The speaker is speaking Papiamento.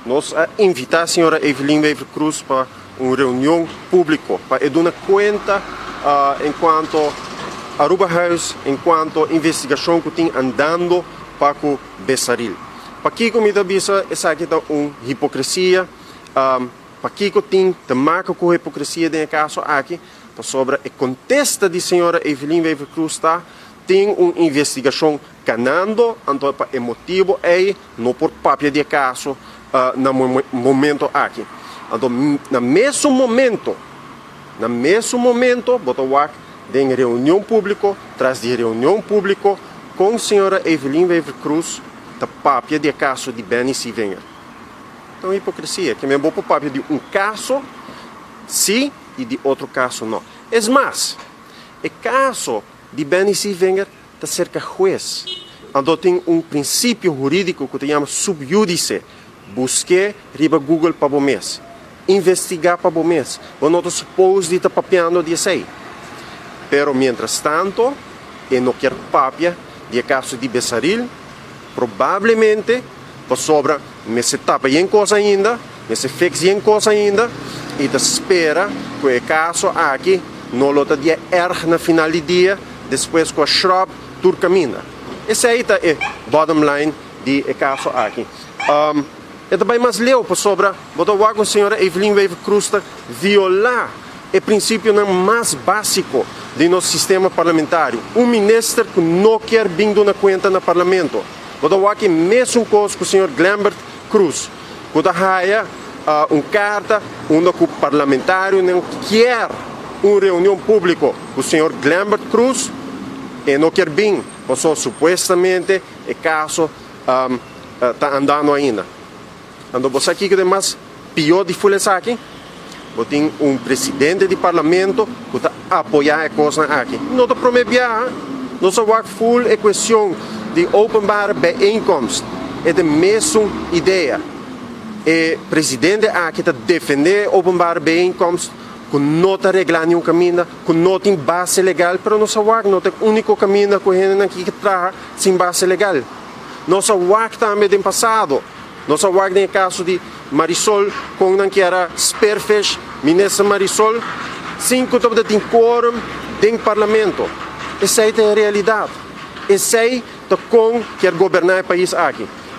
Nos a invita señora Evelyn Wever-Croes pa un reunion publico pa e duna cuenta en cuanto Arubahuis, en cuanto investigacion cu tin andando pa cu Besaril. Pakico mi ta bisa esaki ta un hipocresia? Pakico tin te maken cu hipocresia den e caso aki? Pasobra e contesta di señora Evelyn Wever-Croes ta, tin un investigacion canando, anto pa e motibo ey no por papia di e caso na momento aki. Anto na mesun momento, na mesun momento bo ta wak den reunion publico tras di reunion publico con señora Evelyn Wever-Croes ta papia di e caso di Benny Sievinger. Ta un hipocresia, ke men bo por papia di un caso si y di otro caso no. Es mas, e caso di Benny Sievinger ta serka hues. Anto tin un prinsipio hurídiko ku ta yama sub judice. Busk'é riba Google pa bo mes. Investigá pa bo mes. Bo no ta supos di ta papiando di esei. Pero mientras tanto e no kier papia di e kaso di Besaril, probablemente pasobra mester tapa yen kos ainda, mester fix yen kos ainda i ta spera ku e kaso aki no lo ta dia erg na final di dia. Despues ku a shrub tur kaminda. Esei ta e bottom line di e kaso aki. E ta bai mas leu pasobra bo ta wak ku señora Evelyn Wever-Croes ta violá e prinsipionan mas básiko di nos sistema parlamentario. Un minister ku no kier bin duna kuenta na parlamento. Bo ta wak e mesun kos ku señor Glenbert Croes ku ta haya un karta unda ku parlamentarionan kier un reunion públiko ku señor Glenbert Croes, e no kier bin pasobra supuestamente e kaso ta andando ainda. Anto bo sa kiko ta e mas pió di ful esaki? Bo tin un presidente di parlamento ku ta apoyá e kosnan aki. No ta promé biaha. Nos a wak ful e kuestion di openbare bijeenkomst. E ta e mesun idea. E presidente aki ta defendé e openbare bijeenkomst ku no ta reglá niun kaminda, ku no tin base legal, pero nos a wak no ta e úniko kaminda ku hendenan aki ke traha sin base legal. Nos a wak tambe den pasado. Nos a wak den e kaso di Marisol kon nan kier a spearfish Minister Marisol sin ku tabata tin quorum den Parlamento. Esei ta e realidat. Esei ta kon kier goberná e pais aki.